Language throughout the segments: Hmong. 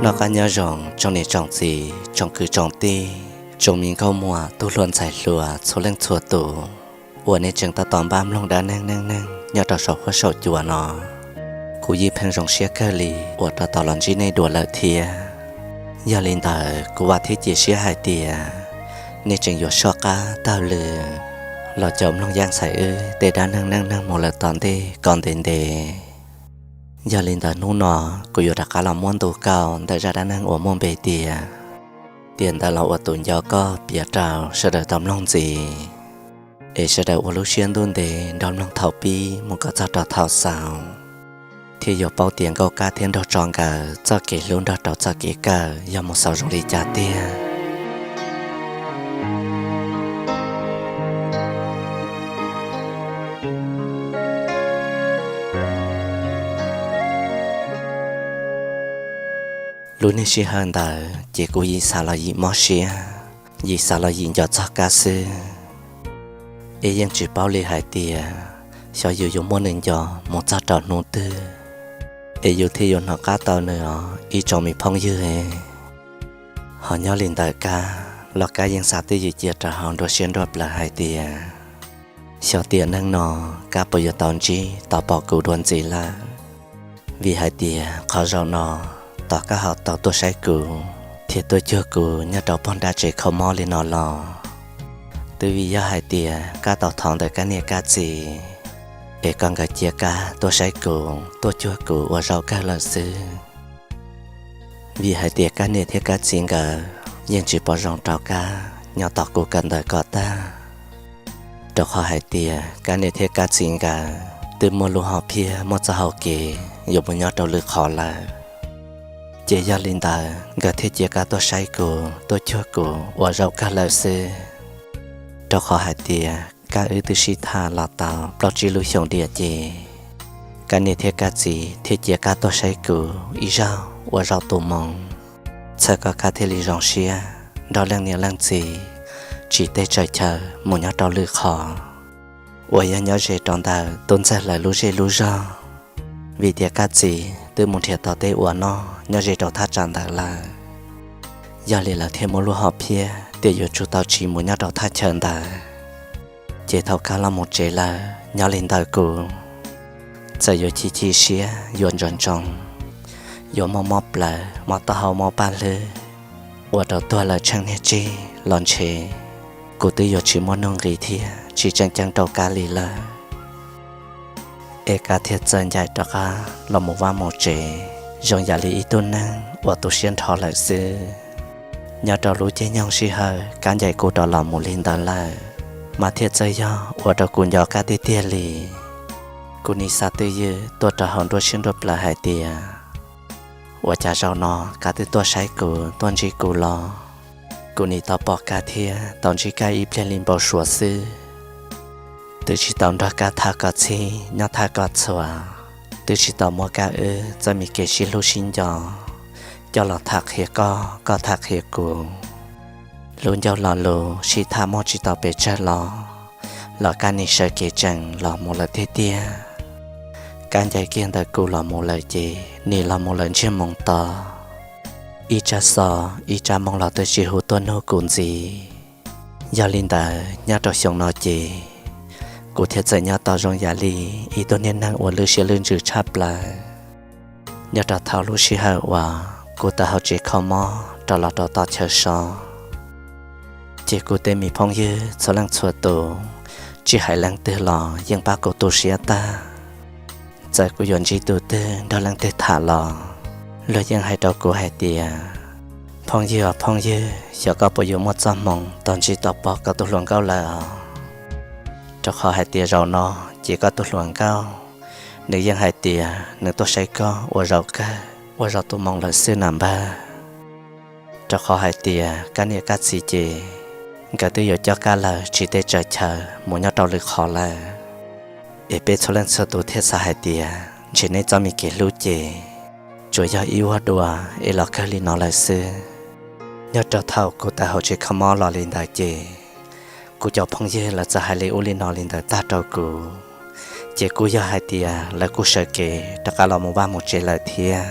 Noj qab nyob zoo tsoom niam tsoom txiv, tsoom kwv tsoom tij, tsoom me nkauj muam tub hluas ntxhais hluas txhua leej txhua tus uas nej tseem tab tom npaj mloog dab neeg neej neeg nyob rau saum huab saum cua no. Kuv yeej pheej zoo siab kawg li uas rov tau los ntsib nej dua lawm thiab. Yog li ntawd kuv vam thiab cia siab hais tias nej tseem yuav soj qab taug lw los caum mloog Yaj Ntxhais wb tej dab neeg neej neeg mus lawm tom ntej kom ntev ntev. Yog li ntawd hnub no kuv yuav rov qab los muab ntu kaus ntawm zaj dab neeg uas muaj npe tias Tiam Ntawd Los Ua Tus Nco Koj piav rau sawv daws tau mloog ntxiv, es sawv daws ua lub siab ntuj ntev nrog mloog thaum pib mus kom txog rau thaum xaus, thiaj yuav paub tias Nkauj Kab thiab Nraug Tso nkawd txoj kev hlub nrog rau txoj kev kawm yog mus xaus zoo li cas tiag. Lub niag sij hawm ntawd ces kuv yim xav los yim mob siab, yim xav los yim nco txog Kab xwb. Es yeej tsis paub li hais tias xyov yus yuav muaj nws nco mus txog rau hnub twg es yus thiaj yuav hnov qab tau nws os ib tsoom me phooj ywg. Ho nyob li ntawm Kab los Kab yeej xa twj ywm cia rau hauv nruab siab nruab plawv hais tias xyov tiam neej no Kab puas yuav tau ntsib tau pom kuv dua ntxiv lawm. Vim hais tias qhov zaum no tos Kab ho tau tuaj saib kuv thiab tuaj cuag kuv nyob rau pog nrab tsev kho mob li no los twb vim yog hais tias Kab tau thov ntawm Kab niam Kab txiv es kom nkawd cia Kab tuaj saib kuv tuaj cuag kuv ua zaum kawg lawm xwb. Vim hais tias Kab niam thiab Kab txiv nkawd yeej tsis pom zoo rau Kab nyob tos kuv kawm ntawv kom tag, rau qhov hais tias Kab niam thiab Kab txiv nkawd twb muaj lub hom phiaj muaj txoj hau kev yuav mus nyob rau lwm qhov lawm. Ces yog li ntawd nkawd thiaj cia Kab tuaj saib kuv tuaj cuag kuv ua zaum kawg lawm xwb. Rau qhov hais tias Kab wb twb sib tham los tau plaub tsib lub xyoos diam ces Kab niam thiab Kab txiv thiaj cia Kab tuaj saib kuv ib zaug ua zaum tu moo, txhawm kom Kab thiaj li zoo siab nrog leej niam leej txiv tsiv teb tsaws chaw mus nyob rau lwm qhov uas yog nyob ze rau ntawm tub ntxawg lawv lub zej lub zog, vim tias Kab txiv twb mus nrhiav tau tej ua noj nyob ze rau thaj tsam ntawd lawm. Yog li lawv thiaj muaj lub hom phiaj tias yuav tsum tau tsiv mus nyob rau thaj chaw ntawd. Ces thaum Kab los mus tsev lawm nyob li ntawm kuv, txawm yuav chim chim siab yuav ntsoov ntsoov, yuav mob mob plawv mob taub hau mob paj hlwb, ua rau tuag lawm tsheej niag tsig los ntshe kuv twb yuav tsis muaj nuj nqis thiab tsis tseem ceeb rau Kab li lawm. Es Kab thiaj txawm ncaim rov qab los mus vaj mus tsev zoo yam li ib tug neeg uas tu siab nrho lawm xwb. Nyob rau lub caij nyoog sij hawm Kab ncaim kuv rov los mus li ntawd lawm, mas thiaj txawj yog ua rau kuv nco Kab tiag tiag li. Kuv nim xav twj ywm tuaj rau hauv nruab siab nruab plawv hais tias ua cas zaum no Kab twb tuaj saib kuv tuaj ntsib kuv los kuv nim tau pom Kab thiab tau ntsib Kab ib pliag li npau suav xwb. Twb tsis tau nrog Kab tham kom txhij nyob tham kom txhua, twb tsis tau muab Kab wb txoj me kev sib hlub sib nco coj los tham qhia koj, koj tham qhia kuv. Lub ncauj lo lus sib tham muaj tsis tau pes tsawg los, los Kab nim sawv kev tsees los mus lawm tiag tiag. Kab ncaim kiag ntawm kuv los mus lawm ces nim los mus lawm ntsiag moo to. Ib tsab xov ib tsab moo los twb tsis hu tuaj nug kuv ntxiv. Yog li ntawd nyob rau xyoo no ces kuv thiaj txawm nyob tau zoo yam li ib tug niag neeg uas lwj siab lwj ntsws tshaj plaws. Nyob rau thaum lub sij hawm uas kuv tawm hauv tsev kho mob rov los rau tom chaw so, ces kuv tej me phooj ywg txhua leej txhua tus, tsis hais leej twg los yeej pab kuv tu siab tag. Txawm kuv yuav ntsib tus twg nrog leej twg tham los luag yeej hais rau kuv hais tias, phooj ywg os phooj ywg, xyov koj puas yuav muaj txoj hmoo tau ntsib tau pom koj tus hluas nkauj lawm os. Rau qhov hais tias zaum no ces koj tus hluas nkauj nws yeej hais tias nws tuaj saib koj ua zaum kawg ua zaum tu moo lawm xwb na npawg. Rau qhov hais tias Kab niam Kab txiv ces nkawd twb yuav coj Kab lawv tsiv teb tsaws chaw mus nyob rau lwm qhov lawm. Es peb txhua leej txhua tus thiaj xav hais tias ntshe nej txoj me kev hlub ces tsuas yog ib vuag dua es los kawg li no lawm xwb. Nyob rau thaum kuv tawm hauv tsev kho mob los li ntawd ces kuv cov phooj ywg lawv txawm hais li ub li no li ntawd tag rau kuv, ces kuj yog hais tias lawv kuj sawv kev rov qab los mus vaj mus tsev lawm thiab.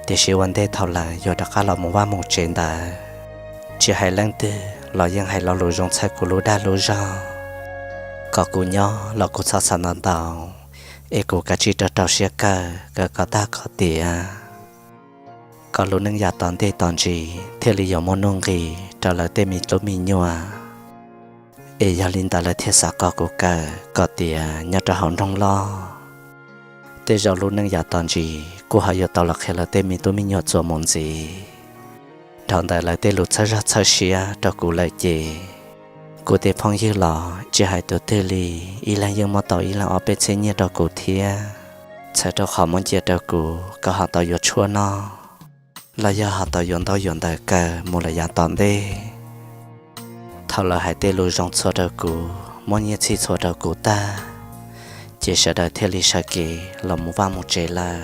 Tiam sis ua ntej thaum lawv yuav rov qab los mus vaj mus tsev ntawd, tsis hais leej twg los yeej hais lo lus zoo txhawb kuv lub dag lub zog, kom kuv nyob los kuv txhob xav ntau ntau, es kuv kav tsij rau rau siab kawm kom tag kom tiav, kom lub neej yav tom ntej tom ntsis thiaj li yuav muaj nuj nqis rau lawv tej me tub me nyuam. Es yog li ntawd lawv thiaj xav kom kuv kawm kom tiav nyob rau hauv nroog loj. Tej zaum lub neej yav tom ntsis kuj ho yuav tau los qhia lawv tej me tub me nyuam txuas mus ntxiv. Dhau ntawm lawv tej lus txhawb zog txhawb siab rau kuv lawm ces, kuv tej phooj ywg los tsis hais tus twg li, ib leeg yeej muab tau ib leeg ob peb txhiab nyiaj rau kuv thiab, txhawm rau qhov muab cia rau kuv kom ho tau yuav tshuaj noj, los yog ho tau yuav ntaub yuav ntawv kawm mus lawm yav tom ntej. Thaum lawv hais tej lus zoo txhua rau kuv, muab nyiaj txhij txhua rau kuv tag, ces sawv daws thiaj li sawv kev los mus vaj mus tsev lawm.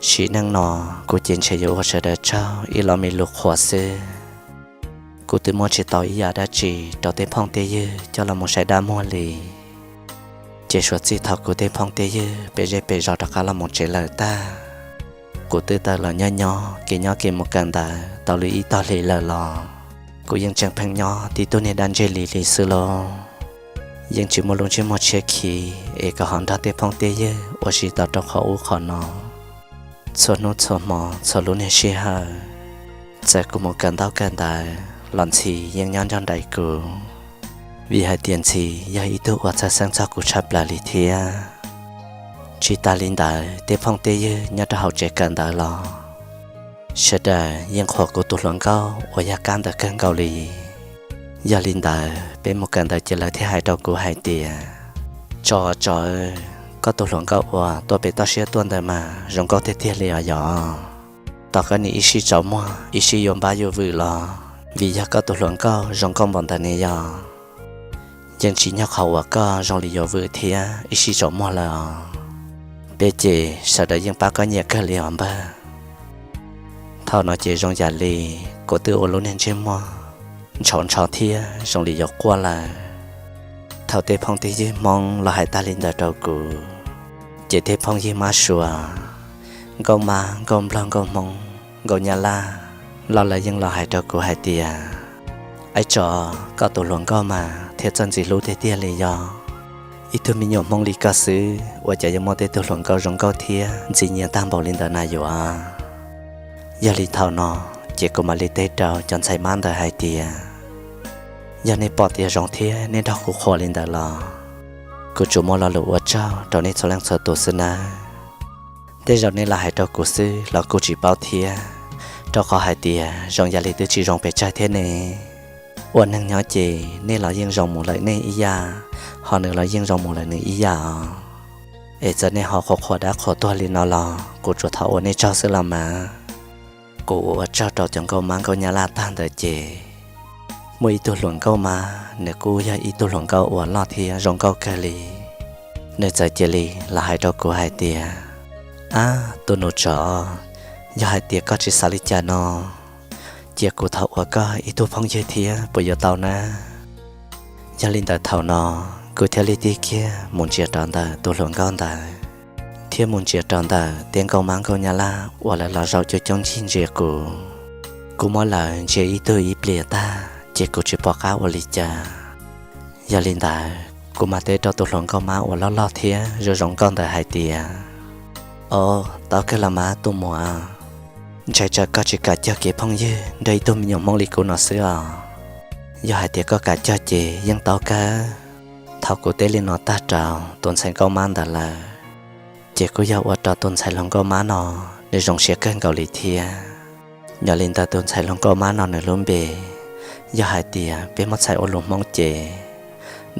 Sim neej no, kuv ces ntshe yuav ua sawv daws tsaug ib lo me lus qhuas xwb. Kuv twb muab tsis tau ib yam dab tsi rau tej phooj tej ywg coj los mus saib dab muag li. Ces suav txij thaum kuv tej phooj tej ywg pem zej pem zos rov qab los mus tsev lawm tag, kuv twb tawm los nyob nyob kev nyob kev mus kawm ntawv tau li ib tog hlis lawm los, kuv yeej tseem pheej nyob tib tug niag dab ntseg li li xwb lauj. Yeej tsis muaj lub ntsej muag tshiab khiv es kom ho nrog tej phooj tej ywg ua si tau rau qhov ub qhov no. Txhua hnub txhua hmo txhua lub niag sij hawm, txawm kuv mus kawm ntaub kawm ntawv los Ntxhi yeej nyob nrog nraim kuv, vim hais tias Ntxhi yog ib tug uas txhawj xeeb txog kuv tshaj plaws li thiab. Tsis tas li ntawd tej phooj tej ywg nyob rau hauv tsev kawm ntawv los, sawv daws yeej qhuas kuv tus hluas nkauj uas yog Kab ntawd kawg nkaus li. Yog li ntawd peb mus kawm ntawv ces lawv thiaj hais rau kuv hais tias, Tsov tsov, koj tus hluas nkauj uas tuaj pem toj siab tuaj ntawd mas zoo nkauj tiag tiag li os yog. Tos koj niam ib sij tsaus muag ib sij yuav npab yuav vwm los, vim yog koj tus hluas nkauj zoo nkauj npaum ntawd ne yog, yeej tsis nyog qhov uas koj zoo li yuav vwm thiab ib sij tsaus muag lawm os. Peb ces sawv daws yeej pab koj nyiam kawg li os npawg. Thaum no ces zoo yam li kuv twb ua lub niag ntsej muag ntshov ntshov thiab zoo li yuav quaj lawm. Thaum tej phooj tej ywg Hmoob los hais tag li ntawd rau kuv, ces tej phooj ywg mab suav, nkauj mab nkauj nplog nkauj Hmoob nkauj Nyab Laj los lawv yeej los hais rau kuv hais tias, Aib tsov, koj tus hluas nkauj mas thiaj txawj ntxim hlub tiag tiag li yog. Ib tug me nyuam Hmoob li koj xwb ua cas yuav muaj tej tug hluas nkauj zoo nkauj thiab ntxim nyiam tag npaum li ntawd na yuav. Yog li thaum no, ces kuv mam li teb rau cov ntxhais mab ntawd hais tias, Yog nej pom tias zoo thiab nej nrog kuv qhuas li ntawd los, kuv tsuas muaj lo lus ua tsaug rau nej txhua leej txhua tus xwb nawb. Tej zaum nej los hais rau kuv xwb los kuj tsis paub thiab, rau qhov hais tias zoo yam li twb tsis zoo pes tsawg thiab ne. Ua neeg nyob ces nej los yeej zoo mus lawm nej ib yam, ho nws los yeej zoo mus lawm nws ib yam os. Es txawm nej ho qhuas qhuas dab qhuas tuag li no los kuv tsuas thov ua nej tsaug xwb los mas. Kuv ua ua tsaug rau cov nkauj mab nkauj Nyab Laj tag ntawd ces, muaj ib tug hluas nkauj mab, nws kuj yog ib tug hluas nkauj uas loj thiab zoo nkauj kawg li. Nws txawm cia li los hais rau kuv hais tias, Ab, tus nus tsov, yog hais tias koj tsis xav li cas no, cia kuv thov ua koj ib tug phooj ywg thiab puas yuav tau na? Yog li ntawd thaum no, kuv thiaj li tig kiag mus ntsia rau ntawm tus hluas nkauj ntawd, thiab mus ntsia rau ntawm tej nkauj mab nkauj Nyab Laj uas lawv los zaum coob coob ncig ntsia kuv. Kuv muab lawv ntsia ib tug ib pliag tag ces kuv tsis pom qab ua li cas. Yog li ntawd, kuv mam teb rau tus hluas nkauj mab uas loj loj thiab zoo zoo nkauj ntawd hais tias, Au, tau kawg los mas tus muam, ntshai tsam koj tsis kam cog kev phooj ywg nrog ib tug me nyuam Hmoob li kuv no xwb os. Yog hais tias koj kam cog ces yeej tau kawg. Thaum kuv teb li no tag rau tus ntxhais nkauj mab ntawd lawm, ces kuj yog ua rau tus ntxhais hluas nkauj mab no nws zoo siab kawg nkaus li thiab. Yog li ntawd tus ntxhais hluas nkauj mab no nws lub npe, yog hais tias peb muab txhais ua lus Hmoob ces,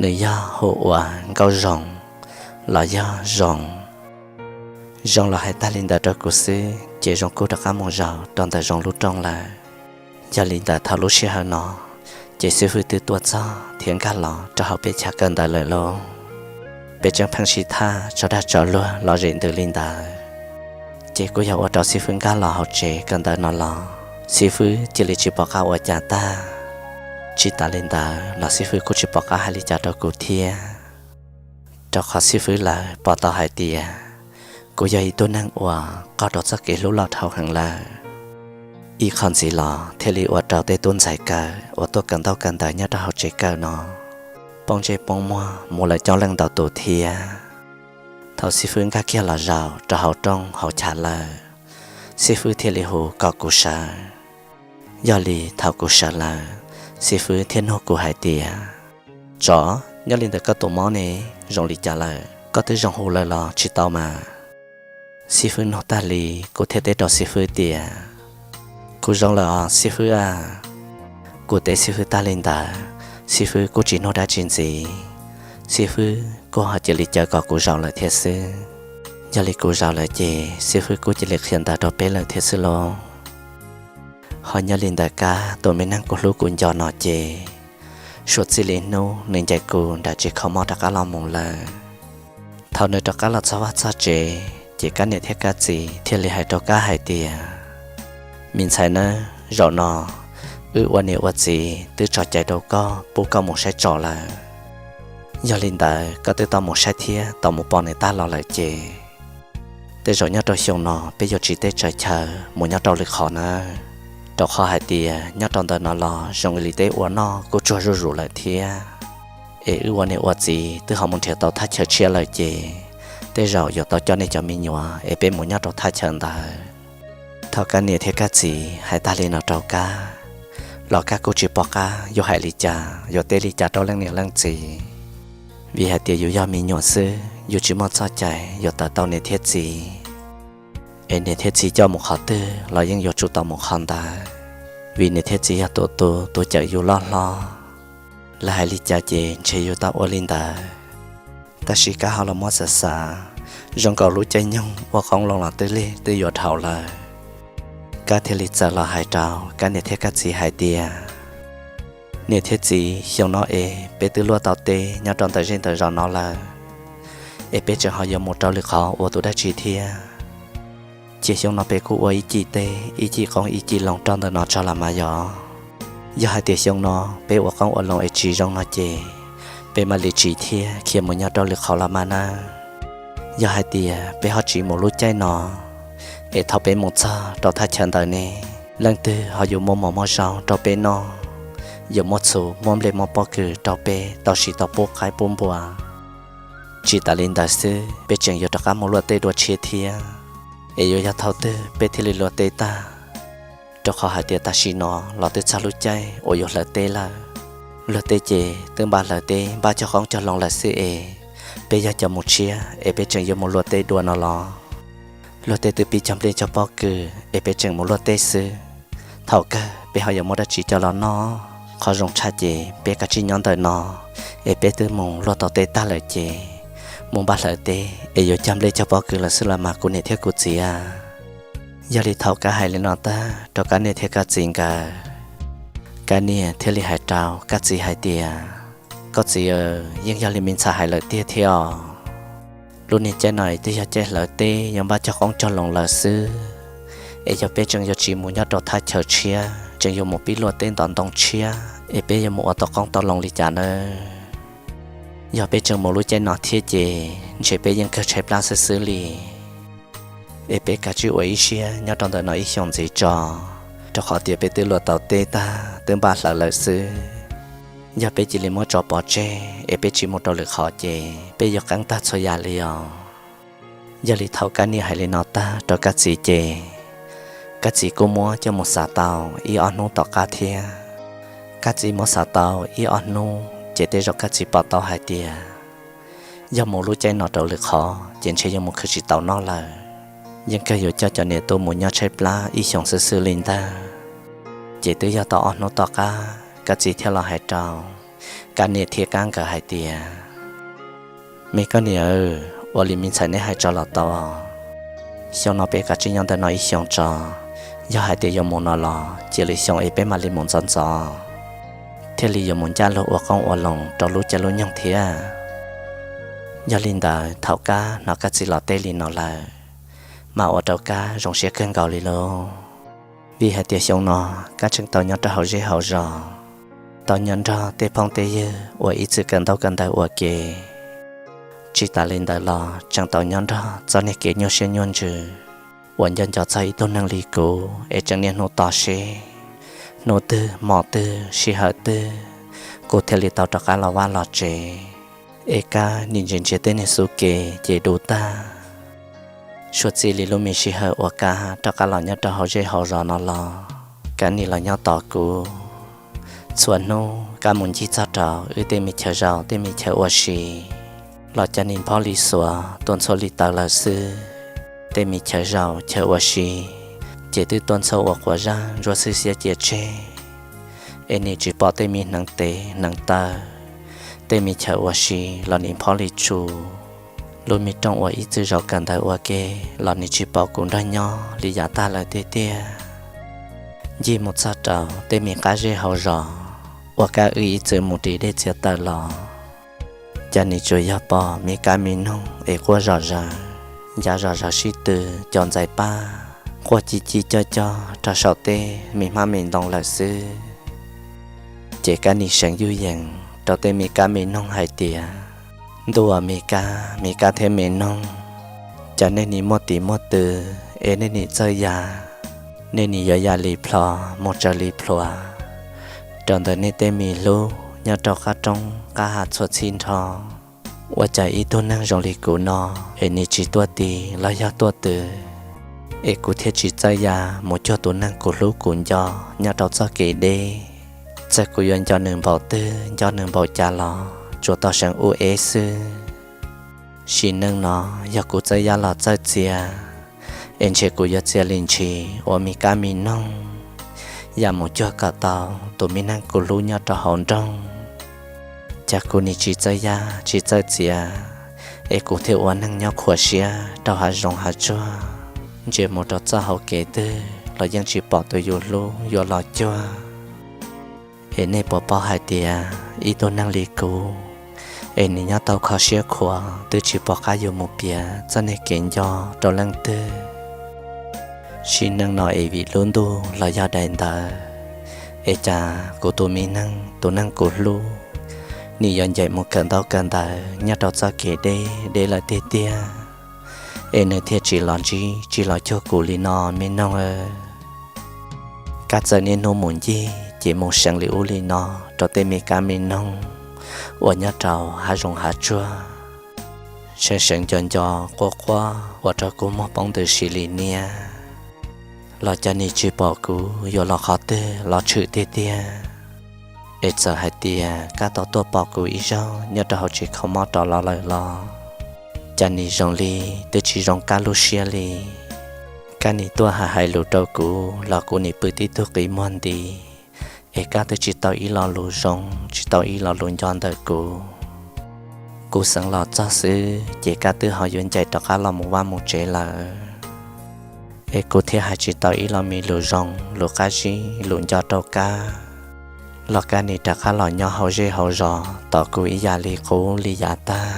nws yog hu ua Nkauj Zoo, los yog Zoo. Zoo los hais tag li ntawd rau kuv xwb ces Zoo kuj rov qab mus zaum rau ntawm Zoo lub rooj lawm. Yog li ntawd thaum lub sij hawm no, ces xib fwb twb tuaj txog thiab nkag los rau hauv peb chav kawm ntawv lawm lauj. Peb tseem pheej sib tham tso dag tso luag los zem ntws li ntawd, ces kuj yog ua rau xib fwb nkag los hauv tsev kawm ntawv no los, xib fwb cia li tsis pom qab ua cas tag. Tsis tas li ntawd los xib fwb kuj tsis pom qab hais li cas rau kuv thiab, rau qhov xib fwb lawv pom tau hais tias Kuv yog ib tug neeg uas qaug rau txoj kev hlub loj dhau heev lawm. Ib qho ntxiv los thiaj li ua rau tej tub ntxhais kawm uas tuaj kawm ntaub kawm ntawv nyob rau hauv tsev kawm no poob ntsej poob muag mus lawm coob leej ntau tus thiab. Thaum xib fwb nkag kiag los zaum rau hauv rooj hauv chav lawm, xib fwb thiaj li hu kom kuv sawv. Yog li thaum kuv sawv lawm, xib fwb thiaj nug kuv hais tias, Tsov, nyob li ntawm koj tus mob ne, zoo li cas lawm? Koj twb zoo hu lawm los tsis tau mas? Xib fwb nug tag li, kuv thiaj teb rau xib fwb tias, Kuv zoo lawm os xib fwb a. Kuv teb xib fwb tag li ntawd, xib fwb kuj tsis nug dab tsi ntxiv. Xib fwb kuj ho cia li caw kom kuv zaum lawm thiab xwb. Yog li kuv zaum lawm ces xib fwb kuj cia li qhia ntawv rau peb lawm thiab xwb lauj. Ho nyob li ntawm Kab tus me neeg kuv hlub kuv nco no ces, suav txij li hnub nws ncaim kuv nram tsev kho mob rov qab los mus lawm, thaum nws rov qab los txog vaj txog tsev ces Kab niam thiab Kab txiv thiaj li hais rau Kab hais tias, Me ntxhais nawb, zaum no wb ua niam ua txiv twb tso cai rau koj pub koj mus saib tsov lawm. Yog li ntawd koj twb tau mus saib thiab tau mus pom nws tag los lawm ces, tej zaum nyob rau xyoo no peb yuav tsis teb tsaws chaw mus nyob rau lwm qhov nawb, rau qhov hais tias nyob rau ntawm no los zoo li teb ua noj kuj tsuag zuj zus lawm thiab. Es wb ua niam ua txiv twb ho mus nrhiav tau thaj chaw tshiab lawm ces, tej zaum yuav tau coj nej cov me nyuam es peb mus nyob rau thaj chaw ntawd. Thaum Kab niam thiab Kab txiv hais tag li no rau Kab, los Kab kuj tsis pom qab yuav hais li cas yuav teb li cas rau leej niam leej txiv. Vim hais tias yus yog me nyuam xwb, yus tsis muaj txoj cai yuav tawm tau niam thiab txiv, es niam thiab txiv coj mus qhov twg los yeej yuav tsum tau mus qhov ntawd, vim niam thiab txiv yog tus tu tus cawm yus loj hlob. Lawv hais li cas ces ntshe yus tau ua li ntawd. Tab sis Kab ho los muab xav xav, zoo nkaus lub caij nyoog ua qoob loo los twb lig twb yuav dhau lawm. Kab thiaj li txawm los hais rau Kab niam thiab Kab txiv hais tias, Niam thiab txiv, xyoo no es peb twb luaj tau teb nyob rau ntawm zej ntawm zos no lawm, es peb tseem ho yuav mus rau lwm qhov ua tus dab tsi thiab? Ces xyoo no peb kuj ua ib cim teb ib cim qoob ib cim loo rau ntawm no tso los mas yog. Yog hais tias xyoo no peb ua qoob ua loo es tsis zoo no ces, peb mam li tsiv thiab khiav mus nyob rau lwm qhov los mas nawb. Yog hais tias peb ho tsiv mus lub caij no, es thaum peb mus txog rau thaj chaw ntawd ne, leej twg ho yuav muab mov muab zaub rau peb noj, yuav muab txhuv muab nplej muab pob kws rau peb tau siv tau pub qaib pub npua. Tsis tas li ntawd xwb, peb tseem yuav rov qab mus luaj teb dua tshiab thiab, es yuav yog thaum twg peb thiaj li luaj teb tag? Rau qhov hais tias tam sim no los twb txog lub caij uas yuav hlawv teb lawm. Luag teb ces twb npaj hlawv teb npaj cog qoob cog loo lawm xwb es, peb yog cov mus tshiab es peb tseem yuav mus luaj teb dua no los? Luag teb twb pib cog nplej cog pob kws es peb tseem mus luaj teb xwb, thaum kawg peb ho yuav muaj dab tsi coj los noj? Qhov zoo tshaj ces peb kav tsij nyob ntawm no, es peb twb mus luaj tau teb tag lawm ces, mus npaj hlawv teb es yuav cog nplej cog pob kws lawm xwb los mas kuv niam thiab kuv txiv a. Yog li thaum Kab hais li no tag rau Kab niam thiab Kab txiv nkawd, Kab niam thiaj li hais rau Kab txiv hais tias, Koj txiv, yeej yog li me ntxhais hais lawm tiag thiab os. Lub niag caij no twb yog caij hlawv teb yuav npaj cog qoob cog loo lawm xwb, es yog peb tseem yuav tsiv mus nyob rau thaj chaw tshiab, tseem yuav mus pib luaj teb ntov ntoo tshiab, es peb yuav mus ua tau qoob tau loo li cas nawb? Yog peb tseem mus lub caij no thiab ces ntshe peb yeej kawg tshaib plab xwb xwb li. Es peb kav tsij ua ib siab nyob rau ntawm no ib xyoos ntxiv tso, rau qhov tias peb twb luaj tau teb tag twb npaj hlawv lawm xwb. Yog peb cia li muab tsov pov tseg es peb tsiv mus rau lwm qhov ces peb yuav qeeb tag txhua yam li os. Yog li thaum Kab niam hais li no tag rau Kab txiv ces, Kab txiv kuj muab coj mus xav tau ib ob hnub tom qab thiab. Kab txiv muab xav tau ib ob hnub ces tej zaum Kab txiv pom tau hais tias, yog mus lub caij no rau lwm qhov ces ntshe yuav mus khwv tsis tau noj lawm, yeej kawg yuav coj cov niam tuaj mus nyob tshaib plab ib xyoos xwb xwb li ntag. Ces twb yog tau ob hnub tom qab, Kab txiv thiaj los hais rau Kab niam thiab Kab nkawd hais tias, Me koj niam, ua li me ntxhais neb hais tso los tau. Xyoo no peb kav tsij nyob ntawm no ib xyoos tso, yog hais tias yuav mus no los cia lwm xyoo es peb mam li mus ntxov ntxov, thiaj li yuav mus ncaj lug ua qoob ua loo rau lub caij lub nyoog thiab. Yog li ntawd thaum Kab hnov Kab txiv los teb li no lawm, mas ua rau Kab zoo siab kawg nkaus li lauj. Vim hais tias xyoo no Kab tseem tau nyob rau hauv zej hauv zos, tau nyob nrog tej phooj tej ywg uas ib txwm kawm ntaub kawm ntawv ua ke, Tsis tas li ntawd los tseem tau nyob nrog txoj niag kev nyuaj siab nyuaj ntsws uas nco nco txog ib tug neeg li kuv es tseem niaj hnub tos seb hnub twg hmo twg sij hawm twg kuv thiaj li tau rov qab los vaj los tsev. Es Kab nim ntsia ntsia tej niag xub kev ces du tag. Suav txij li lub me sij hawm uas Kab rov qab los nyob rau hauv zej hauv zos no los Kab nim los nyob tos kuv. Txhua hnub Kab mus ncig txog rau wb tej me chaw zaum tej me chaw ua si los cas nim phob li xuav tuaj ntxhua li tawv lawm xwb. Tej me chaw zaum chaw ua si ces twb tuaj ntxhua ua quav zaj ntsuab xwb xiab cia tseg, es nim tsis pom tej me hneev tev hneev taw. Tej me chaw ua si los nim phob li tsu. Lub me rooj uas ib txwm zaum kawm ntawv ua ke los nim tsis pom kuv nrog nyob li yav tag lawm tiag tiag. Ncig mus txog rau tej me qab zej hauv zos uas Kab wb ib txwm mus ris dej txiav taws los cas nim tsuas yog pom me kab me noog es quaj zom zaws, ncav zom zaws sib tw, cov ntxais paj quaj ci ci co co rau saum tej me hmab me ntoo lawm xwb. Ces Kab nim seev yuj yees rau tej me kab me noog hais tias, ntuj aw me kab, me kab thiab me noog, cas nej nim muaj tis muaj tw es nej nim txawj ya, nej nim yuav ya li plho mus tsaws li plhuav rau ntawm nej tej me hlub nyob rau qab roob qab hav txhua txhij nrho. Ua cas ib tug neeg zoo li kuv no es nim tsis tuaj tis los yog tuaj tw, es kuv thiaj tsis txawj ya mus cuag tus neeg kuv hlub kuv nco nyob rau txoj kev deb. Txawm kuv yuav nco nws npaum twg nco nws npaum cas los tsuas tau seev ub eb xwb. Sim neej no yog kuv txawj ya los txawj txiav, es ntshe kuv yuav txiav li ntshis ua me kab me noog ya mus cuag kom tau tus me neeg kuv hlub nyob rau hauv nroog. Cas kuv nim tsis txawj ya tsis txawj txiav, es kuv thiaj ua neeg nyob khuam siab rau hav zoov hav tsuag, ntsia mus rau txoj hauv kev twg los yeej tsis pom tus yus hlub yuav los cuag. Es nej puas paub hais tias ib tug neeg li kuv es nim nyob tau kho siab khuav twb tsis pom qab yuav mus piav txoj niag kev nco rau leej twg. Sim neej no es vim lub ntuj los yog daim ntawv, es cas kuv tus me neeg, tus neeg kuv hlub, nim yuav ncaim mus kawm ntaub kawm ntawv nyob rau txoj kev deb deb lawm tiag tiag, es nws thiaj tsis los ntsib tsis los cuag kuv li no me noog aw. Kab txawm niaj hnub mus ncig ces mus seev li ub li no rau tej me kab me noog uas nyob rau hav zoov hav tsuag, seev seev nco nco quaj quaj ua rau kuv muag poob ntws si li niab, los cas nim tsis pom kuv yuav los qhov twg los tshwm tiag tiag. Es txawm hais tias Kab tau tuaj pom kuv ib zaug nyob rau hauv tsev kho mob rov los lawm los cas nim zoo li twb tsis zoo Kab lub siab li. Kab nim tuaj hais hais lus rau kuv los kuv nim pw tib tug qi muag nti, es Kab twb tsis tau ib lo lus zoo tsis tau ib lo lus nco ntawm kuv. Kuv xeev los txog xwb ces Kab twb ho yuav ncaim rov qab los mus vaj mus tsev lawm. Es kuv thiaj hais tsis tau ib lo me lus zoo lus qab zib lus nco rau Kab, los Kab nim rov qab los nyob hauv zej hauv zos tos kuv ib yam li qub li yav tag.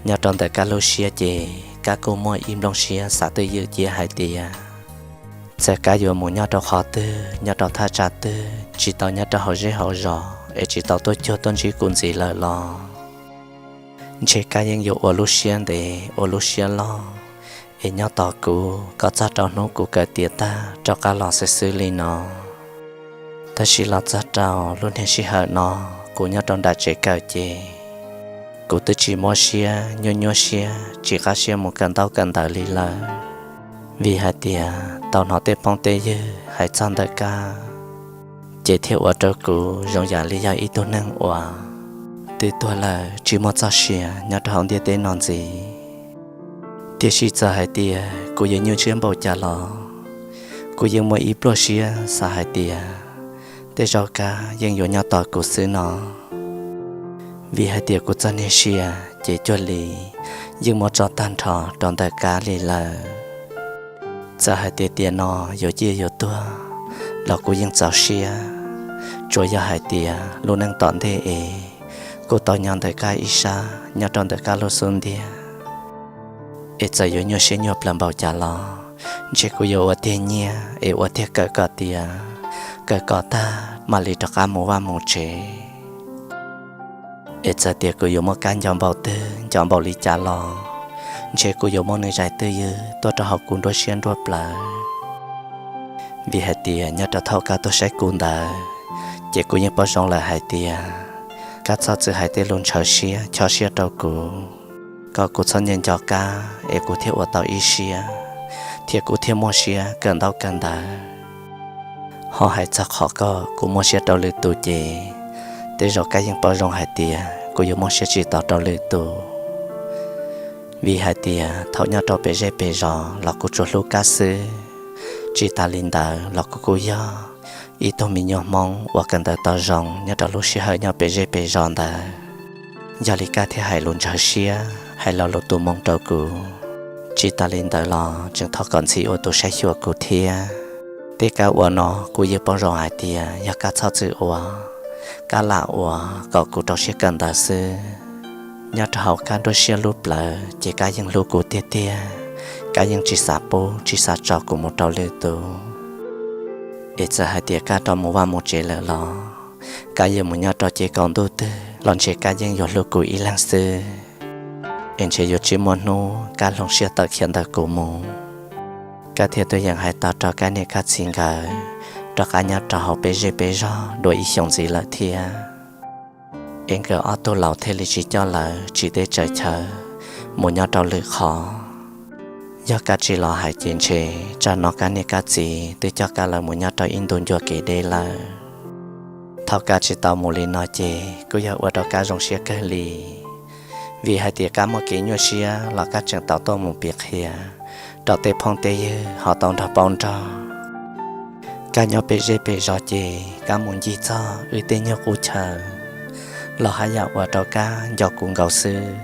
Nyob rau ntawm Kab lub siab ces Kab kuj muaj ib nplooj siab xav twj ywm cia hais tias txawm Kab yuav mus nyob rau qhov twg nyob rau thaj tsam twg tsis tau nyob rau hauv zej hauv zos es tsis tau tuaj cuag tuaj ntsib kuv ntxiv lawm los ntshe Kab yeej yuav ua lub siab ntev ua lub siab loj es nyob tos kuv kom txog rau hnub kuv kawm tiav tag rov qab los xwb xwb li no. Tab sis los txog rau lub niag sij hawm no kuv nyob rau nram tsev kawm ces kuv twb tsis muab siab nyuaj nyuaj siab tsis qab siab mus kawm ntaub kawm ntawv li lawm, vim hais tias tau hnov tej phooj tej ywg hais txog ntawm Kab ces thiaj ua rau kuv zoo yam li yog ib tug neeg uas twb tuag lawm tsis muaj txoj sia nyob rau hauv ntiaj teb no ntxiv. Tiam sis txawm hais tias kuv yuav nyuaj siab npaum cas los kuv yeej muaj ib pluaj siab xav hais tias tej zaum Kab yeej yuav nyob tos kuv xwb no, vim hais tias kuv txoj niag sia ces cuag li yeej muab tso tag nrho rau ntawm Kab li lawm. Txawm hais tias tiam no yuav ciaj yuav tuag los kuv yeej txaus siab, tsuas yog hais tias lub neej tom ntej es kuv tau nyob ntawm Kab ib sab nyob rau ntawm Kab lub xub ntiag. Es txawm yuav nyuaj siab nyuaj plaws npaum cas los ntshe kuv yuav ua tiag nyiaj es ua tiag kawm kom tiav, kawm kom tag mam li rov qab mus vaj mus tsev. Es txawm tias kuv yuav muab Kab nco npaum twg, nco npaum li cas los ntshe kuv yuav muab nws zais twj ywm tuaj rau hauv kuv nruab siab nruab plawv. Vim hais tias nyob rau thaum Kab tuaj saib kuv ntawd, ces kuv yeej paub zoo lawm hais tias Kab txhob txwm hais tej lus ntshaw siab chob siab rau kuv, kom kuv txhob nco nco Kab es kuv thiaj ua tau ib siab, thiab kuv thiaj muaj siab kawm ntaub kawm ntawv. Ho hais txog qhov kom kuv muaj siab rau lwm tus ces tej zaum Kab yeej paub zoo hais tias kuv yuav muaj siab tsis tau rau lwm tus. Vim hais tias thaum nyob rau pem zej pem zos los kuv tsuas hlub Kab xwb, tsis tas li ntawd los kuv kuj yog ib tug me nyuam Hmoob uas kawm ntawv tau zoo nyob rau lub sij hawm nyob pem zej pem zos ntawd. Yog li Kab thiaj hais lus ntshaw siab, hais lo lus tu moo rau kuv. Tsis tas li ntawd los tseem thov kom ntxhi ua tus saib xyuas kuv thiab. Tej Kab ua no kuv yeej paub zoo hais tias yog Kab txhob txwm ua, Kab lam ua kom kuv rau siab kawm ntawv xwb. Nyob rau hauv Kab nruab siab lub plawv ces Kab yeej hlub kuv tiag tiag, Kab yeej tsis xav pub tsis xav tso kuv mus rau lwm tus. Es txawm hais tias Kab rov mus vaj mus tsev lawm los Kab yuav mus nyob rau ces kaum ntuj twg los ntshe Kab yeej yuav hlub kuv ib leeg xwb. Es ntshe yuav tsis muaj hnub Kab hloov siab tawm khiav ntawm kuv mus. Kab thiaj tuaj yeem hais tau rau Kab niam Kab txiv nkawd rov qab nyob rau hauv peb zej peb zog dua ib xyoos ntxiv lawm thiab. Es nkawd ob tug laus thiaj li tsis coj lawv tsis teb tsaws chaw mus nyob rau lwm qhov. Yog Kab tsis los hais ces ntshe tsam no Kab niam Kab txiv twb coj Kab lawv mus nyob rau ib ntu ncua kev deb lawm. Thaum Kab tsis tau mus li no ces kuj yog ua rau Kab zoo siab kawg li, vim hais tias Kab muaj kev nyuaj siab los Kab tseem tau tuaj mus piav qhia rau tej phooj tej ywg ho tau nrog paub nrog. Kab nyob pem zej pem zos ces Kab mus ncig txog wb tej nyuag qub chaw los haj yam ua rau Kab nco kuv nkaus xwb.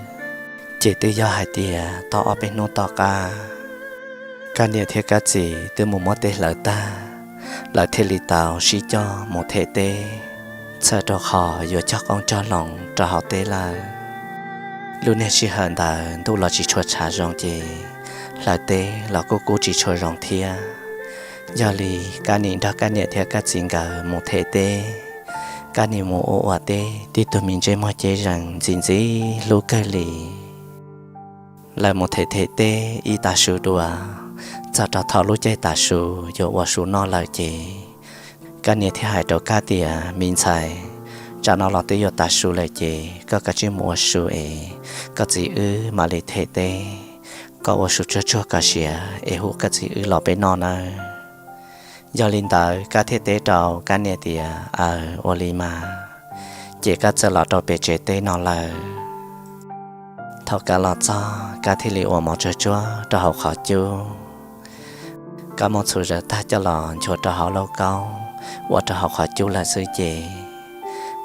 Ces twb yog hais tias tau ob peb hnub tom qab, Kab niam thiab Kab txiv twb mus muab teb hlawv tag, lawv thiaj li tau sib coj mus them teb, txhawm rau qhov yuav cog qoob cog loo rau hauv teb lawm. Lub niag sij hawm ntawd ntuj los tsis tshua tshav zoo ces hlawv teb los kuj kub tsis tshua zoo thiab. Yog li Kab nim nrog Kab niam thiab Kab txiv nkawd mus them teb. Kab nim mus ua ua teb tib tug me ntsej muag cev zees ntxim ntxim hlub kawg li. Lawv mus them them teb ib tag su dua, txog rau thaum lub caij tav su yuav ua su noj lawm ces Kab niam thiaj hais rau Kab tias, Me ntxhais, tsam no los twb yuav tav su lawm ces koj kav tsij mus ua su es koj txiv wb mam li them teb. Koj ua su tsuag tsuag kom siav es hu koj txiv wb los peb noj nawb. Yog li ntawd Kab thiaj teb rau Kab niam tias, Aws, ua li mas. Ces Kab txawm los rau pem tsev teb no lawm. Thaum Kab los txog Kab thiaj li ua mov tsuag tsuag rau hauv qhov cub. Kab muab txhuv zawv tag coj los nchuav rau hauv lauj kaub ua rau hauv qhov cub lawm xwb ces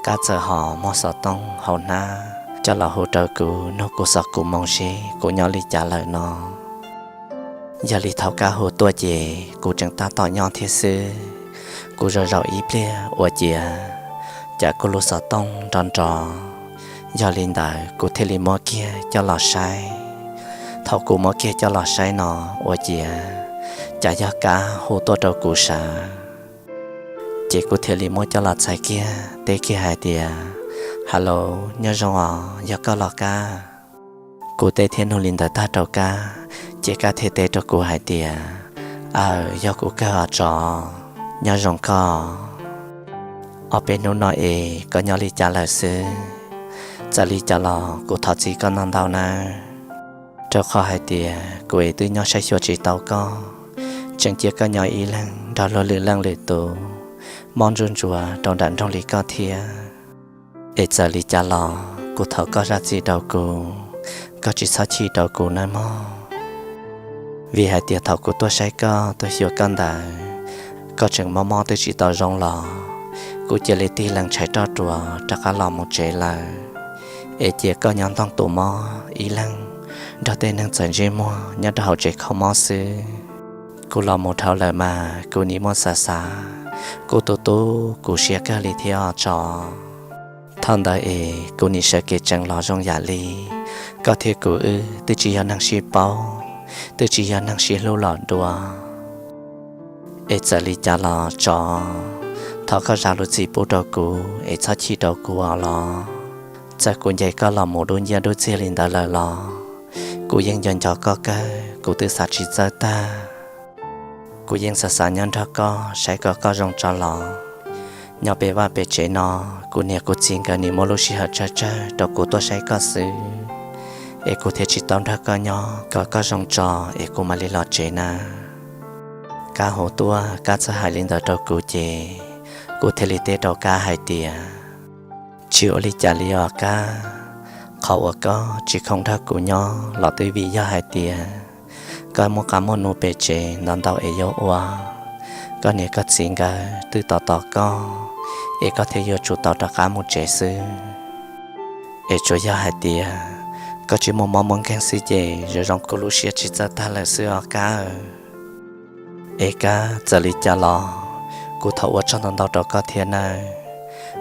Kab txawm ho muab xov tooj hauv hnab coj los hu rau kuv nug kuv xov kuv moo seb kuv nyob li cas lawm no. Yog li thaum Kab hu tuaj ces kuv tseem tab tom nyob thiab xwb. Kuv zaum zaum ib pliag ua ciav cas kuv lub xov tooj nrov nrov. Yog li ntawd kuv thiaj li muab kiag coj los saib. Thaum kuv muab kiag coj los saib no ua ciav cas yog Kab hu tuaj rau kuv sav. Ces kuv thiaj li muab coj los txais kiag teb kiag hais tias, Hello, nyob zoo os, yog koj los Kab? Kuv teb thiab nug li ntawd tag rau Kab ces Kab thiaj teb rau kuv hais tias, Aws, yog kuv kawg os tsov, nyob zoo koj. Ob peb hnub no es koj nyob li cas lawm xwb? Txawm li cas los kuv thov txim koj ntau ntau nawb, rau qhov hais tias kuv es twb nyob saib xyuas tsis tau koj, tseem cia koj nyob ib leeg nrog luag lwm leej lwm tus mob ntsuj ntsuav rau nram nroog li koj thiab. Es txawm li cas los kuv thov koj zam txim rau kuv, koj tsis txhob chim rau kuv nawb mog. Vim hais tias thaum kuv tuaj saib koj tuaj xyuas koj ntawd, koj tseem mob mob twb tsis tau zoo los kuv cia li tig lees tshais roj ruas rov qab los mus tsev lawm. Es cia koj nyob ntoog tus mob ib leeg nrog tej neeg txawv ntsej muag nyob rau hauv tsev kho mob xwb. Kuv los mus dhau lawm mas kuv nim muab xav xav kuv tu tu kuv siab kawg li thiab os tsov. Thaum ntawd es kuv nim sawv kev tsees los zoo yam li koj thiab kuv wb twb tsis yog neeg sib paub, twb tsis yog neeg sib hlub los dua. Es txawm li cas los tsov, thov koj zam lub txim pub rau kuv es txhob chim rau kuv os los. Txawm kuv ncaim koj los mus dub nciab dub txiag li ntawd lawm los kuv yeej nco nco koj kawg, kuv twb xav tsis txawj tag. Kuv yeej xav xav nyob nrog koj saib kom koj zoo tso los. Nyob pem vaj pem tsev no, kuv niam kuv txiv nkawd nim muab lub sij hawm tsawg tsawg rau kuv tuaj saib koj xwb, es kuv thiaj tsis tau nrog koj nyob kom koj zoo tso es kuv mam li los tsev na. Kab hu tuaj, Kab txawm hais li ntawd rau kuv ces kuv thiaj li teb rau Kab hais tias, tsis ua li cas li os Kab. Qhov uas koj tsis khoom nrog kuv nyob los twb vim yog hais tias koj muaj qab muaj nus pem tsev ntau ntau es yuav ua, koj niam koj txiv nkawd twb tos tos koj, es koj thiaj yuav tsum tau rov qab mus tsev xwb. Es tsuas yog hais tias koj tsis muaj mob muaj nkeeg xwb ces zoo zoo kuv lub siab tsis txawj tag lawm xwb os Kab. Es Kab, txawm li cas los kuv thov ua tsaug ntau ntau rau koj thiab nawb.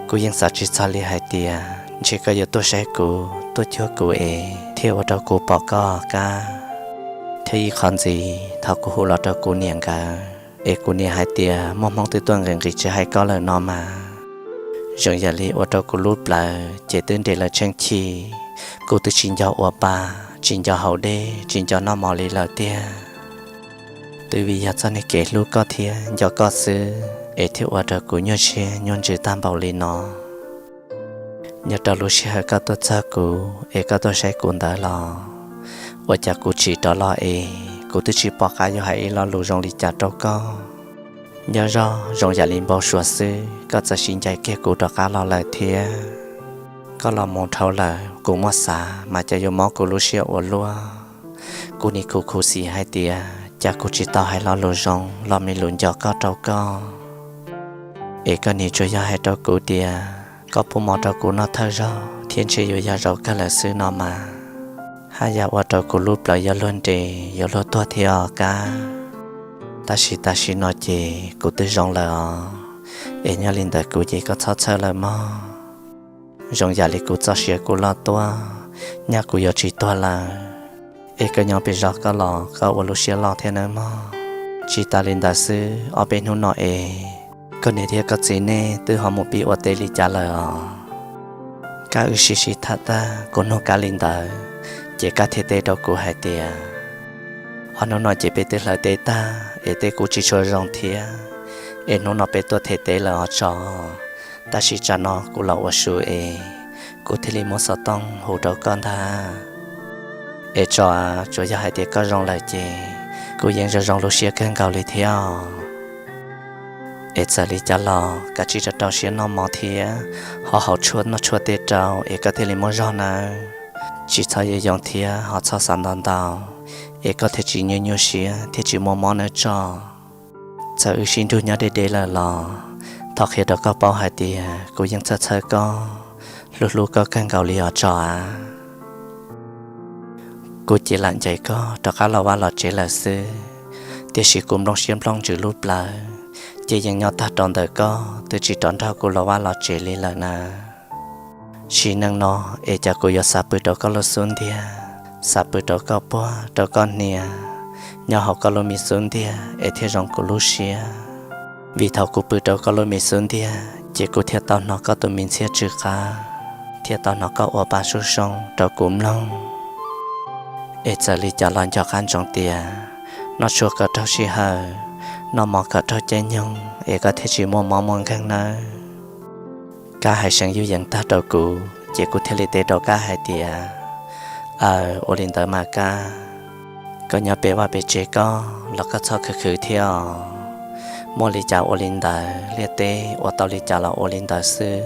Kuv yeej xav tsis txog li hais tias ntshe koj yuav tuaj saib kuv tuaj cuag kuv es thiaj ua rau kuv pom koj Kab. Thiab ib qho ntxiv thaum kuv hu los rau kuv niam nkawd es kuv niam hais tias muaj Hmoob twb tuaj nqis nqis tsis hais koj lawm no mas, zoo yam li ua rau kuv lub plawv ces twb nres lawm tsheej chim. Kuv twb tsis nco ua pa, tsis nco haus dej, tsis nco noj mov li lawm tiag. Twb vim yog txoj niag kev hlub koj thiab nco koj xwb es thiaj ua rau kuv nyuaj siab nyuaj ntsws tag npaum li no. Nyob rau lub sij hawm koj tuaj txog kuv es koj tuaj saib kuv ntawd los ua cas kuv tsim rov los es kuv twb tsis pom qab yuav hais ib lo lus zoo li cas rau koj. Nyob zoo zoo yam li npau suav xwb koj txawm sim ncaim kiag kuv rov qab los lawm thiab. Koj los mus dhau lawm kuv muab xav mas cas yuav mob kuv lub siab ua luaj. Kuv nim khuv khuv xim hais tias cas kuv tsis tau hais lo lus zoo los me lus nco koj rau koj, es koj nim tsuas yog hais rau kuv tias koj pub mov rau kuv noj thawj zaug thiab ntshe yuav yog zaum kawg lawm xwb no mas, haj yam ua rau kuv lub plawv yuav luag nres yuav luag tuag thiab os Kab. Tab sis tam sim no ces kuv twb zoo lawm os, es nyob li ntawd kuv ces koj txhob txhawj lawm mog. Zoo yam li kuv txoj sia kuj loj tuaj, nyaj kuv yuav tsis tuag lawm, es koj nyob pem zos koj los koj ua lub siab loj thiab nawb mog. Tsis tas li ntawd xwb, ob peb hnub no es koj niam thiab koj txiv nej twb ho mus pib ua teb li cas lawm os? Kab wb sib sib tham tag, kuv nug Kab li ntawd, ces Kab thiaj teb rau kuv hais tias, ob hnub no ces peb twb hlawv teb tag es teb kuj tsis tshua zoo thiab, es hnub no peb tuaj them teb lawm os Tso. Tab sis tsam no kuv los ua su es kuv thiaj li muab xov tooj hu rau koj ntag. Es Tso, tsuas yog hais tias koj zoo lawm ces kuv yeej zoo zoo lub siab kawg nkaus li thiab. Es txawm li cas los kav tsij rau rau siab noj mov thiab ho haus tshuaj noj tshuaj tej rau es koj thiaj li muaj zog nawb. Tsis txhob yoo yoo thiab ho txhob xav ntau ntau, es koj thiaj tsis nyuaj nyuaj siab thiab tsis muaj mob nawb Tso. Txawm wb sib nrug nyob deb deb lawm los thov qhia rau koj paub hais tias kuv yeej txhawj txhawj koj, hlub hlub koj kawg nkaus li os Tso a. Kuv ces lam ncaim koj rov qab los vaj los tsev lawm xwb, tiam sis kuv nplooj siab nplooj ntsws lub plawv ces yeej nyob tag rau ntawm koj twb tsis rov nrog kuv los vaj los tsev li lawm na. Sim neej no es cas kuv yuav xav pw rau koj lub xub ntiag, xav pw rau koj puag rau koj hnia, nyob hauv koj lub me xub ntiag es thiaj zoo kuv lub siab. Vim thaum kuv pw rau koj lub me xub ntiag ces kuv thiaj tau hnov koj tus me ntxhiab tsw qab, thiaj tau hnov koj ua pa sub soo rau kuv mloog. Es txawm li cas los nco qab ntsoov tias noj tshuaj kom raug sij hawm, noj mov kom raug caij nyoog es koj thiaj tsis muaj mob muaj nkeeg nawb. Kab hais seev yuj yees tag rau kuv ces kuv thiaj li teb rau Kab hais tias, aw, ua li ntawd mas Kab, koj nyob pem vaj pem tsev koj los koj txhob khwv khwv thiab os. Muaj li cas ua li ntawd, liaj teb ua tau li cas los ua li ntawd xwb,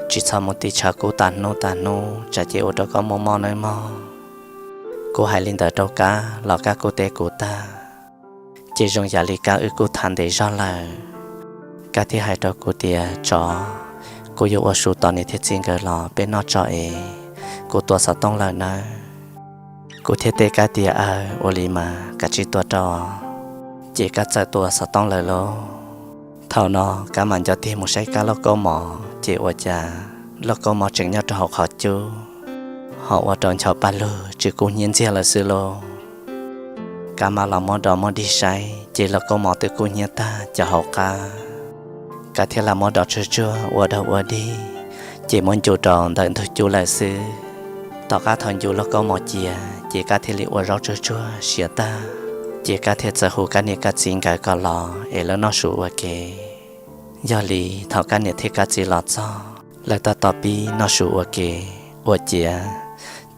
tsis txhob mus tiv tshav kub tas hnub tas hnub tsam ces ua rau koj muaj mob nawb mog. Kuv hais li ntawd rau Kab los Kab kuj teb kuv tag, ces zoo yam li Kab wb kuj tham ntev zog lawm. Kab thiaj hais rau kuv tias, Tsov, kuv yuav ua su tos niam thiab txiv nkawd los peb noj tso es kuv tua xov tooj lawm nawb. Kuv thiaj teb Kab tias, aw, ua li mas kav tsij tua rau. Ces Kab txawm tua xov tooj lawm lauj. Thaum no Kab mam nco tig mus saib Kab lauj kaub mov ces ua cas lauj kaub mov tseem nyob rau hauv qhov cub, ho ua rau ncho paj lug tsw kub hnyiab ntxiag lawm xwb lauj. Kab mam los muab dov muab dig saib ces lauj kaub mov twb kub hnyiab tag cov hauv qab. Kab thiaj lam muab dov tsuag tsuag ua dog ua dig, Ces muab ncu rau ntawm ntug cub lawm xwb. Tom qab thaum ncu lauj kaub mov cia, ces Kab thiaj li ua zaub tsuag tsuag siav tag, ces Kab thiaj txawm hu Kab niam Kab txiv nkawd kom los es lawv noj su ua ke. Yog li thaum Kab niam thiab Kab txiv los txog, lawv tab tom pib noj su ua ke, ua ciav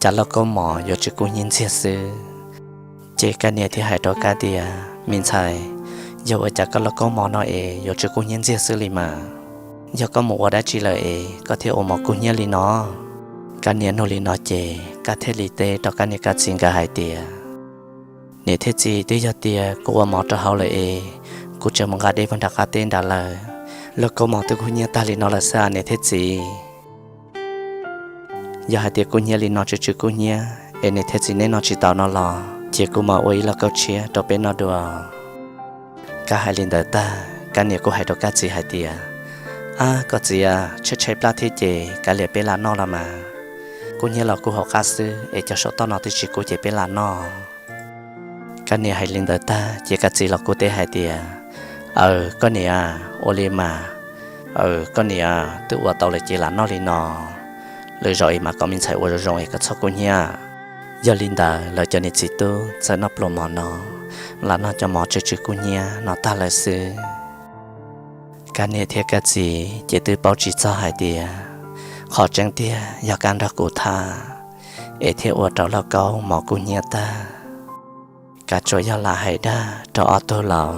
cas lauj kaub mov yuav tsis kub hnyiab ntxiag xwb. Ces Kab niam thiaj hais rau Kab tias, Me ntxhais, yog ua cas koj lauj kaub mov no es yuav tsis kub hnyiab ntxiag xwb li mas? Yog koj mus ua dab tsi lawm es koj thiaj ua mov kub hnyiab li no? Kab niam nug li no ces Kab thiaj li teb rau Kab niam Kab txiv nkawd hais tias, Niam thiab txiv, twb yog tias kuv ua mov rau hauv lawm es kuv tseem mus nqa dej puag nram qab teb nrad lawm, lauj kaub mov twb kub hnyiab tag li no lawm xwb niam thiab txiv. Yog hais tias kub hnyiab li no tsis tsis kub hnyiab es niam thiab txiv neb noj tsis tau no los ces kuv mam ua ib lauj kaub tshiab rau peb noj dua. Kab hais li ntawd tag, Kab niam kuj hais rau Kab txiv hais tias, Ab, koj txiv, tshaib tshaib plab thiab ces kav liam peb lam noj los mas. Kub hnyiab los kub hauv qab xwb es cov saum toj no twb tsis kub ces peb lam noj. Kab niam hais li ntawd tag ces Kab txiv los kuj teb hais tias, Aws, koj niam, ua li mas. Aws, koj niam, twb ua tau lawm ces lam noj li no. Lwm zaus es mas kom me ntxhais ua zoo zoo es kom txhob kub hnyiab. Yog li ntawd lawv cov niam txiv tub txawm noj pluas mov no, lam noj cov mov tsis tsis kub hnyiab no tag lawm xwb. Kab niam thiab Kab txiv ces twb paub tsis txog hais tias qhov tseeb tiag yog Kab nrog kuv tham es thiaj ua rau lauj kaub mov kub hnyiab tag. Kab tsuas yog lam hais dag rau ob tug laus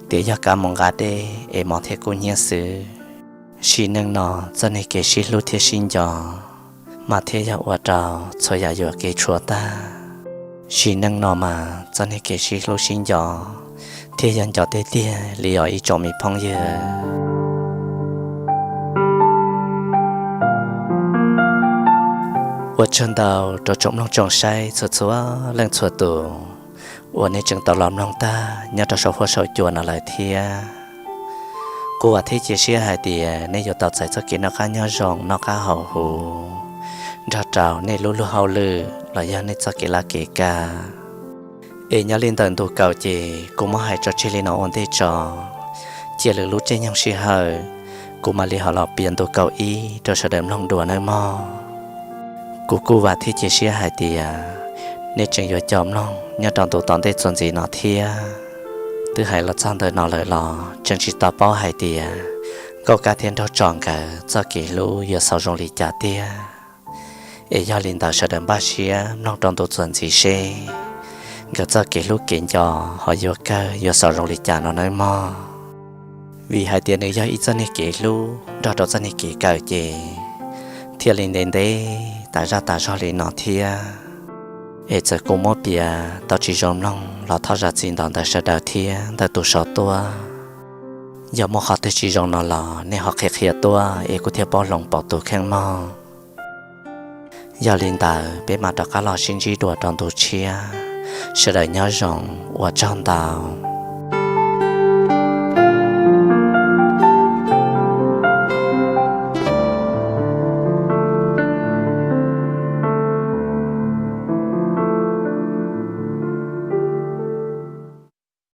tias yog Kab mus nqa dej es mov thiaj kub hnyiab xwb. Sim neej no txoj niag kev sib hlub thiab sib nco mas thiaj yog ua rau txhua yam yuam kev tshuav tag. Sim neej no mas txoj niag kev sib hlub sib nco thiaj yog nco tiag tiag li os ib tsoom me phooj ywg. Ua tsaug ntau rau tsoom mloog tsoom saib txhua txhua leej txhua tus uas nej tseem tau los mloog tag nyob rau saum huab saum cua no lawm thiab. Kuv vam thiab cia siab hais tias nej yuav tau txais txoj kev noj qab nyob zoo noj qab haus huv nrog rau nej lub luag hauj lwm los yog nej txoj kev laj kev kam. Es nyob li ntawm ntu kaum ces kuv muab hais tso tseg li no ua ntej tso, cia lwm lub caij nyoog sij hawm kuv mam li ho los piav ntu kaum ib rau sawv daws mloog dua nawb mog. Kuv kuj vam thiab cia siab hais tias nej tseem yuav coj mloog nyob rau ntu tom ntej txuas ntxiv no thiab. Twb hais los txog ntawm no lawm los tseem tsis tau paub hais tias Nkauj Kab thiab Nraug Tso nkawd txoj kev hlub yuav xaus zoo li cas tiag. Es yog li ntawd sawv daws npaj siab mloog rau ntu txuas ntxiv seb nkawd txoj kev hlub kev nco ho yuav kawg yuav xaus zoo li cas no nawb mog. Vim hais tias nws yog ib txoj niag kev hlub nrog rau txoj niag kev kawm ces thiaj li ntev ntev tas zaj tas zog li no thiab. Es txawm kuv muab piav tau tsis zoo mloog los thov zam txim ntau ntawm sawv daws thiab ntawm tus sau tuaj. Yog muaj qhov twg tsis zoo no los nej ho qhia qhia tuaj es kuv thiaj paub hloov pauv tus kheej mog. Yog li ntawd peb mam rov qab los sib ntsib dua rau ntu tshiab. Sawv daws nyob zoo, ua tsaug ntau.